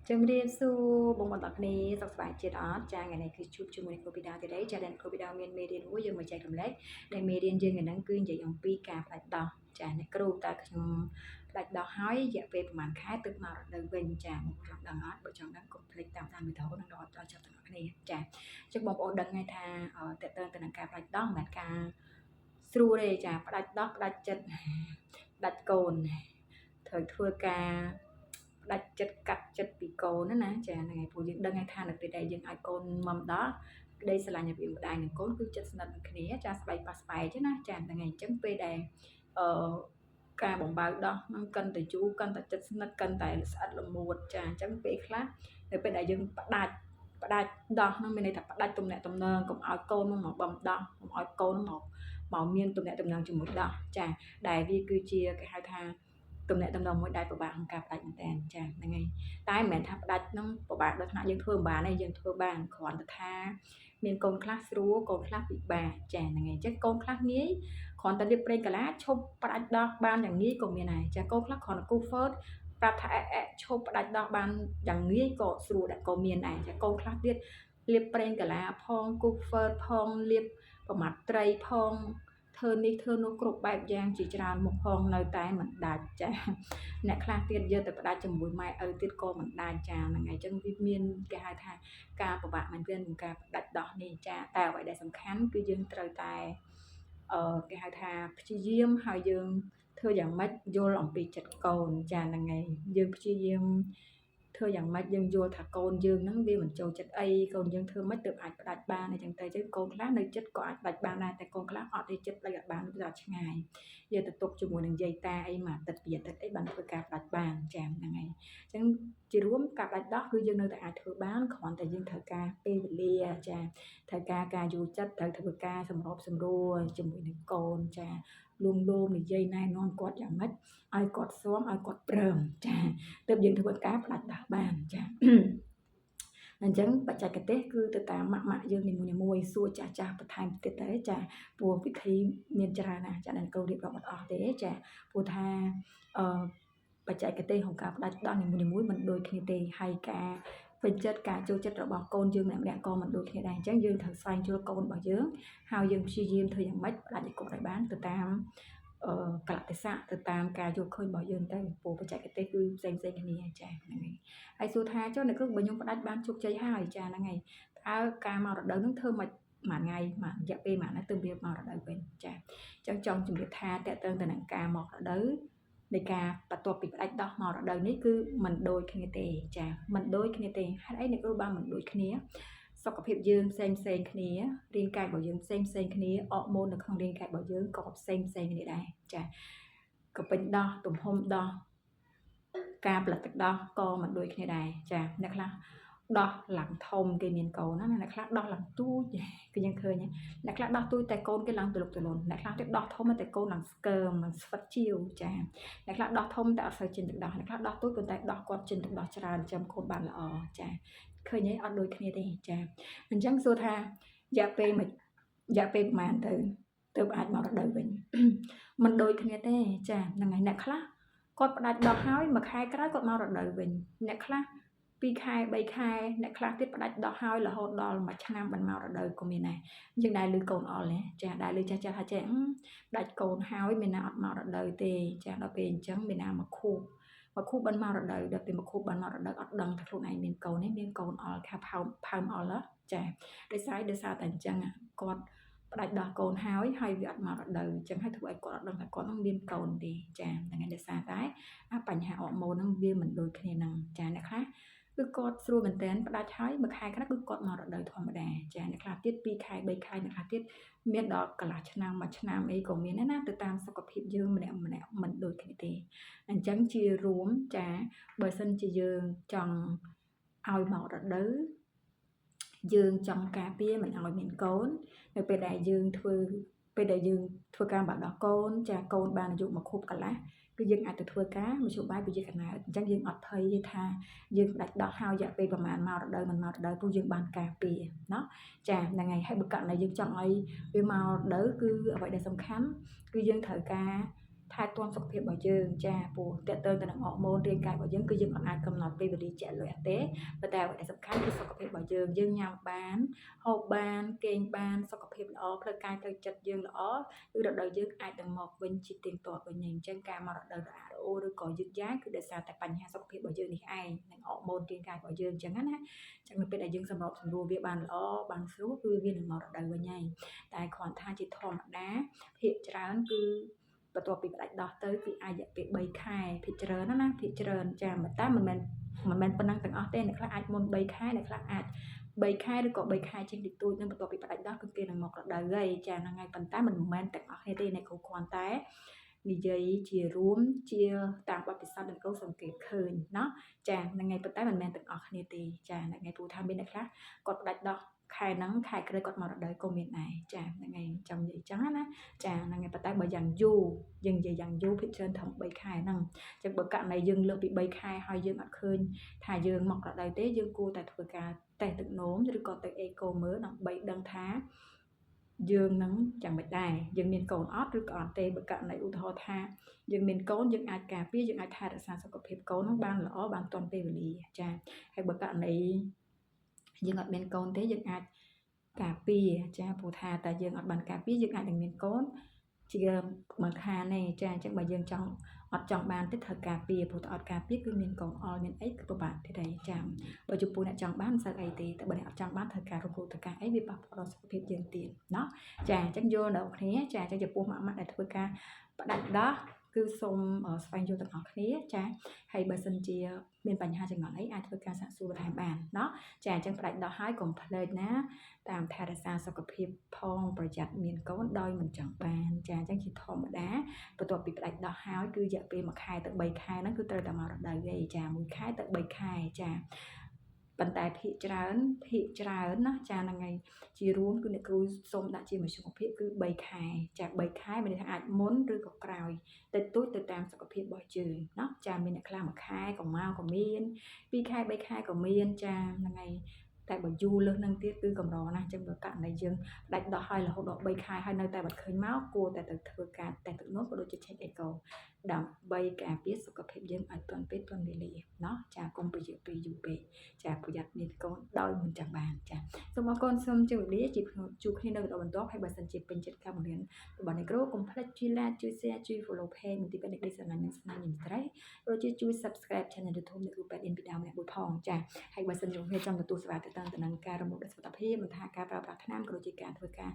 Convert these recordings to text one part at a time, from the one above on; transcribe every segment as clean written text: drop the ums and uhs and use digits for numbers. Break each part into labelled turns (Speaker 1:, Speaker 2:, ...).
Speaker 1: ជំរាបសួរបងប្អូនទាំងគ្នាសុខសប្បាយចិត្តអត់ចាថ្ងៃនេះគឺជួបជាមួយនឹងគ្រូបិតាទៀតហើយចាដែលគ្រូបិតាមានមេរៀនមួយយើងមកចែករំលែកដែលមេរៀនយើងថ្ងៃហ្នឹងគឺនិយាយអំពីការផ្ដាច់ដោះចាអ្នកគ្រូតើខ្ញុំផ្ដាច់ដោះហើយរយៈពេលប្រហែលខែទើបមករដូវវិញចាបងប្អូនចង់ដឹងអត់បើចង់ដឹងកុំភ្លេចតាមដានវីដេអូនឹងដល់ដល់ចប់ទាំងអស់គ្នាចាអញ្ចឹងបងប្អូនដឹងហើយថាតើតើទៅនឹងការផ្ដាច់ដោះមិនមែនការស្រួលទេចាផ្ដាច់ដោះផ្ដាច់ចិត្តផ្ដាច់កូនត្រូវធ្វើការផ្ដាច់ចិត្តកាត់ចិត្តពីកូនណាណាចាហ្នឹងហើយព្រោះយើងដឹងហើយថានៅពេលដែលយើងឲ្យកូនមកម្ដងក្តីស្រឡាញ់រវាងម្ដាយនិងកូនគឺចិត្តស្និទ្ធនឹងគ្នាចាស្បែកប៉ះស្បែកណាចាហ្នឹងហើយអញ្ចឹងពេលដែលអឺការបំបៅដោះហ្នឹងកាន់តែយូរកាន់តែចិត្តស្និទ្ធកាន់តែស្អិតល្មួតចាអញ្ចឹងពេលខ្លះនៅពេលដែលយើងផ្ដាច់ផ្ដាច់ដោះហ្នឹងមានន័យថាផ្ដាច់ទំនាក់ទំនងកុំឲ្យកូនហ្នឹងមកបំដោះកុំឲ្យកូនហ្នឹងមកមកមានទំនាក់ទំនងជាមួយដោះចាដែលវាគឺជាគេហៅថាទំនាក់ទំនងមួយដែលពិបាកក្នុងការផ្ដាច់មែនតើចាហ្នឹងហើយតែមិនមែនថាផ្ដាច់ហ្នឹងពិបាកដល់ថ្នាក់យើងធ្វើមិនបានទេយើងធ្វើបានគ្រាន់តែថាមានកូនខ្លះស្រួលកូនខ្លះពិបាកចាហ្នឹងហើយអញ្ចឹងកូនខ្លះងាយគ្រាន់តែលាបប្រេងកាឡាឈប់ផ្ដាច់ដោះបានយ៉ាងងាយក៏មានដែរចាកូនខ្លះគ្រាន់តែគូហ្វឺតប្រាប់ថាអេអេឈប់ផ្ដាច់ដោះបានយ៉ាងងាយក៏ស្រួលដែរក៏មានដែរចាកូនខ្លះទៀតលាបប្រេងកាឡាផងគូហ្វឺតផងលាបប្រមាត់ត្រីផងធ្វើនេះធ្វើនោះគ្រប់បែបយ៉ាងជាច្រើនមុខផងនៅតែមិនដាច់ចាអ្នកខ្លះទៀតយកទៅផ្ដាច់ជាមួយម៉ែឪទៀតក៏មិនដាច់ចាហ្នឹងហើយអញ្ចឹងវាមានគេហៅថាការពិបាកមែនទែនក្នុងការផ្ដាច់ដោះនេះចាតែអ្វីដែលសំខាន់គឺយើងត្រូវតែអឺគេហៅថាព្យាយាមហើយយើងធ្វើយ៉ាងម៉េចយល់អំពីចិត្តកូនចាហ្នឹងហើយយើងព្យាយាមធ្វើយ៉ាងម៉េចយើងយល់ថាកូនយើងហ្នឹងវាមិនចូលចិត្តអីកូនយើងធ្វើម៉េចទើបអាចផ្ដាច់បានអញ្ចឹងទៅអញ្ចឹងកូនខ្លះនៅចិត្តក៏អាចផ្ដាច់បានដែរតែកូនខ្លះអត់ទេចិត្តផ្ដាច់អត់បានវាឆ្ងាយយកទៅទុកជាមួយនឹងយាយតាអីមួយអាទិត្យពីរអាទិត្យអីបានធ្វើការផ្ដាច់បានចាហ្នឹងហើយអញ្ចឹងជារួមការផ្ដាច់ដោះគឺយើងនៅតែអាចធ្វើបានគ្រាន់តែយើងត្រូវការពេលវេលាចាត្រូវការការយល់ចិត្តត្រូវធ្វើការសម្របសម្រួលជាមួយនឹងកូនចាលួងលោមនិយាយណែនាំគាត់យ៉ាងម៉េចឲ្យគាត់ស៊ាំឲ្យគាត់ព្រមចាទើបយើងធ្វើការផ្ដាច់ដោះបានចាអញ្ចឹងបច្ចេកទេសគឺទៅតាមម៉ាក់ម៉ាក់យើងនីមួយៗសួរចាស់ចាស់បន្ថែមទៀតទៅចាព្រោះវិធីមានច្រើនណាស់ចាដែលគ្រូរៀបរាប់អត់អស់ទេចាព្រោះថាអឺបច្ចេកទេសក្នុងការផ្ដាច់ដោះនីមួយៗមិនដូចគ្នាទេហើយការពេញចិត្តការចូលចិត្តរបស់កូនយើងម្នាក់ៗក៏មិនដូចគ្នាដែរអញ្ចឹងយើងត្រូវស្វែងយល់កូនរបស់យើងហើយយើងព្យាយាមធ្វើយ៉ាងម៉េចផ្ដាច់ឲ្យគាត់ឲ្យបានទៅតាមអឺកលៈទេសៈទៅតាមការយល់ឃើញរបស់យើងទៅព្រោះបច្ចេកទេសគឺផ្សេងផ្សេងគ្នាចាហ្នឹងហើយហើយសួរថាចុះអ្នកគ្រូបើខ្ញុំផ្ដាច់បានជោគជ័យហើយចាហ្នឹងហើយតើការមករដូវហ្នឹងធ្វើម៉េចមួយថ្ងៃមួយរយៈពេលមួយណាទើបវាមករដូវវិញចាអញ្ចឹងចង់ជម្រាបថាតើតើទៅនឹងការមករដូវនៃការបន្ទាប់ពីផ្ដាច់ដោះមករដូវនេះគឺមិនដូចគ្នាទេចាមិនដូចគ្នាទេហេតុអីអ្នកគ្រូបានមិនដូចគ្នាសុខភាពយើងផ្សេងផ្សេងគ្នារាងកាយរបស់យើងផ្សេងផ្សេងគ្នាអរម៉ូននៅក្នុងរាងកាយរបស់យើងក៏ផ្សេងផ្សេងគ្នាដែរចាកពេញដោះទំហំដោះការផលិតទឹកដោះក៏មិនដូចគ្នាដែរចាអ្នកខ្លះដោះឡើងធំគេមានកូនណាអ្នកខ្លះដោះឡើងទូចគឺយើងឃើញអ្នកខ្លះដោះទូចតែកូនគេឡើងទលុកទលុនអ្នកខ្លះទៀតដោះធំតែកូនឡើងស្កើមស្វិតជាវចាអ្នកខ្លះដោះធំតែអត់សូវចេញទឹកដោះអ្នកខ្លះដោះទូចប៉ុន្តែដោះគាត់ចេញទឹកដោះច្រើនចាំកូនបានល្អចាឃើញអីអត់ដូចគ្នាទេចាអញ្ចឹងសួរថារយៈពេលមួយរយៈពេលប្រហែលទៅទើបអាចមករដូវវិញមិនដូចគ្នាទេចាហ្នឹងហើយអ្នកខ្លះគាត់ផ្ដាច់ដោះហើយមួយខែក្រោយគាត់មករដូវវិញអ្នកខ្លះ2ខែ3ខែអ្នកខ្លះទៀតផ្ដាច់ដោះហើយរហូតដល់មួយឆ្នាំមិនមករដូវក៏មានដែរយើងដែរឮកូនអល់ទេចាដែរឮចាស់ចាស់ថាចេះផ្ដាច់កូនហើយមានណាអត់មករដូវទេចាដល់ពេលអញ្ចឹងមានណាមកខូបមកខូបបានមករដូវដល់ពេលមកខូបបានមករដូវអត់ដឹងថាខ្លួនឯងមានកូនទេមានកូនអល់ខាផើមផើមអល់ចាដោយសារតែអញ្ចឹងគាត់ផ្ដាច់ដោះកូនហើយហើយវាអត់មករដូវអញ្ចឹងហើយធ្វើឲ្យគាត់អត់ដឹងថាគាត់នឹងមានកូនទេចាហ្នឹងហើយដោយសារតែបញ្ហាអរម៉ូនហ្នឹងវាមិនដូចគ្នាហ្នឹងចាអ្នកខ្លះគឺគាត់ស្រួលមែនតើផ្ដាច់ហើយមួយខែខ្លះគឺគាត់មករដូវធម្មតាចាអ្នកខ្លះទៀត2ខែ3ខែអ្នកខ្លះទៀតមានដល់កន្លះឆ្នាំមួយឆ្នាំអីក៏មានដែរណាទៅតាមសុខភាពយើងម្នាក់ម្នាក់មិនដូចគ្នាទេអញ្ចឹងជារួមចាបើសិនជាយើងចង់ឲ្យមករដូវយើងចង់ការពារមិនឲ្យមានកូននៅពេលដែលយើងធ្វើពេលដែលយើងធ្វើការបាក់ដោះកូនចាកូនបានអាយុមួយខួបកន្លះគឺយើងអាចទៅធ្វើការមធ្យោបាយពជាកណើតអញ្ចឹងយើងអត់ភ័យទេថាយើងផ្ដាច់ដោះហើយរយៈពេលប្រហែលមករដូវមិនមករដូវព្រោះយើងបានការពារណោះចាហ្នឹងហើយហើយបើករណីយើងចង់ឲ្យវាមករដូវគឺអ្វីដែលសំខាន់គឺយើងត្រូវការ ថែទាំសុខភាពរបស់យើងចាព្រោះតើទៅនឹងអរម៉ូនរាងកាយរបស់យើងគឺយើងអត់អាចកំណត់ពេលវេលាជាក់លាក់ទេប៉ុន្តែអ្វីដែលសំខាន់គឺសុខភាពរបស់យើងយើងញ៉ាំបានហូបបានគេងបានសុខភាពល្អផ្លូវកាយផ្លូវចិត្តយើងល្អគឺរដូវយើងអាចនឹងមកវិញជាទៀងទាត់វិញអញ្ចឹងការមករដូវរអាក់រអួលឬក៏យឺតយ៉ាវគឺដោយសារតែបញ្ហាសុខភាពរបស់យើងនេះឯងនិងអរម៉ូនរាងកាយរបស់យើងអញ្ចឹងណាអញ្ចឹងនៅពេលដែលយើងសម្របសម្រួលវាបានល្អបានស្រួលគឺវានឹងមករដូវវិញហើយតែគ្រាន់ថាជាធម្មតាភាគច្រើនគឺបន្ទាប់ពីផ្ដាច់ដោះទៅគឺអាចរយៈពេល3ខែភាគច្រើនណាភាគច្រើនចាតែមិនមែនប៉ុណ្ណឹងទាំងអស់ទេអ្នកខ្លះអាចមុន3ខែអ្នកខ្លះអាច3ខែឬក៏3ខែជាងតិចតួចនឹងបន្ទាប់ពីផ្ដាច់ដោះគឺគេនឹងមករដូវហើយចាហ្នឹងហើយប៉ុន្តែមិនមែនទាំងអស់គ្នាទេអ្នកគ្រូគ្រាន់តែនិយាយជារួមជាតាមបទពិសោធន៍ដែលគ្រូសង្កេតឃើញណោះចាហ្នឹងហើយប៉ុន្តែមិនមែនទាំងអស់គ្នាទេចាហ្នឹងហើយព្រោះថាមានអ្នកខ្លះគាត់ផ្ដាច់ដោះខែហ្នឹងខែក្រោយគាត់មករដូវក៏មានដែរចាហ្នឹងហើយចង់និយាយចឹងណាចាហ្នឹងហើយប៉ុន្តែបើយ៉ាងយូរយើងនិយាយយ៉ាងយូរភាគច្រើនត្រឹម3ខែហ្នឹងចឹងបើករណីយើងលើសពី3ខែហើយយើងអត់ឃើញថាយើងមករដូវទេយើងគួរតែធ្វើការតេស្តទឹកនោមឬក៏ទៅអេកូមើលដើម្បីដឹងថាយើងនឹងយ៉ាងម៉េចដែរយើងមានកូនអត់ឬក៏អត់ទេបើករណីឧទាហរណ៍ថាយើងមានកូនយើងអាចការពារយើងអាចថែរក្សាសុខភាពកូននឹងបានល្អបានទាន់ពេលវេលាចាហើយបើករណីយើងអត់មានកូនទេយើងអាចការពារចាព្រោះថាតែយើងអត់បានការពារយើងអាចនឹងមានកូនជាមិនខានទេចាអញ្ចឹងបើយើងចង់អត់ចង់បានទេត្រូវការពារព្រោះតែអត់ការពារគឺមានកូនអល់មានអីគឺពិបាកទេដែរចាបើចំពោះអ្នកចង់បានមិនសូវអីទេតែបើអ្នកអត់ចង់បានត្រូវការរំលោភត្រូវការអីវាប៉ះពាល់ដល់សុខភាពយើងទៀតណោះចាអញ្ចឹងយល់ដល់គ្នាចាអញ្ចឹងចំពោះម៉ាក់ម៉ាក់ដែលធ្វើការផ្ដាច់ដោះគឺសូមស្វែងយល់ទាំងអស់គ្នាចាហើយបើសិនជាមានបញ្ហាចង្អល់អីអាចធ្វើការសាកសួរបន្ថែមបានណោះចាអញ្ចឹងផ្ដាច់ដោះហើយកុំភ្លេចណាតាមថែរក្សាសុខភាពផងប្រយ័ត្នមានកូនដោយមិនចង់បានចាអញ្ចឹងជាធម្មតាបន្ទាប់ពីផ្ដាច់ដោះហើយគឺរយៈពេល1ខែទៅ3ខែហ្នឹងគឺត្រូវតែមករដូវឯងចា1ខែទៅ3ខែចាប៉ុន្តែភាគច្រើនភាគច្រើនណាចាហ្នឹងហើយជារួមគឺអ្នកគ្រូសូមដាក់ជាមធ្យមភាពគឺ3ខែចា3ខែមានន័យថាអាចមុនឬក៏ក្រោយតិចតួចទៅតាមសុខភាពរបស់យើងណោះចាមានអ្នកខ្លះ1ខែក៏មកក៏មាន2ខែ3ខែក៏មានចាហ្នឹងហើយតែបើយូរលើសនឹងទៀតគឺកម្រណាស់អញ្ចឹងបើករណីយើងដាច់ដោះហើយរហូតដល់3ខែហើយនៅតែមិនឃើញមកគួរតែទៅធ្វើការតេស្តទឹកនោមក៏ដូចជា check echo ដើម្បីការពារសុខភាពយើងឲ្យទាន់ពេលទាន់វេលាណោះចាកុំពជាពេលយូរពេកចាប្រយ័ត្នមានកូនដោយមិនចាំបានចាសូមអរគុណសូមជម្រាបលាជួបគ្នានៅវីដេអូបន្ទាប់ហើយបើសិនជាពេញចិត្តការបង្រៀនរបស់អ្នកគ្រូកុំភ្លេចជួយ like ជួយ share ជួយ follow page មន្ទីរពេទ្យនៃក្តីស្រឡាញ់និងស្នេហ៍ញឹមស្រីដូចជាជួយ subscribe channel YouTube អ្នកគ្រូពេទ្យអ៊ិនពីដើមម្នាក់មួយផងចាហើយបើសិនជាអ្នកចង់ទទួលសេវាទៅតាមទៅនឹងការរំលោភដោយសុខភាពមិនថាការប្រើប្រាស់ថ្នាំក៏ដូចជាការធ្វើការ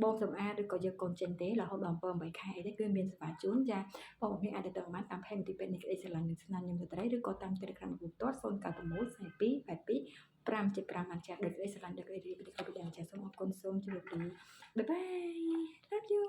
Speaker 1: បោសសម្អាតឬក៏យកកូនចេញទេរហូតដល់7 8ខែអីទេគឺមានសេវាជូនចាបងប្អូនអាចទៅតាមបានតាម page មន្ទីរពេទ្យនៃក្តីស្រឡាញ់និងស្នាមញឹមស្ត្រីឬក៏តាម Telegram របស់ផ្ទាល់096 42 82 575បានចាដោយក្តីស្រឡាញ់ដោយក្តីរីករាយពីក្តីចាសូមអរគុណសូមជម្រាបលាbye bye, love you.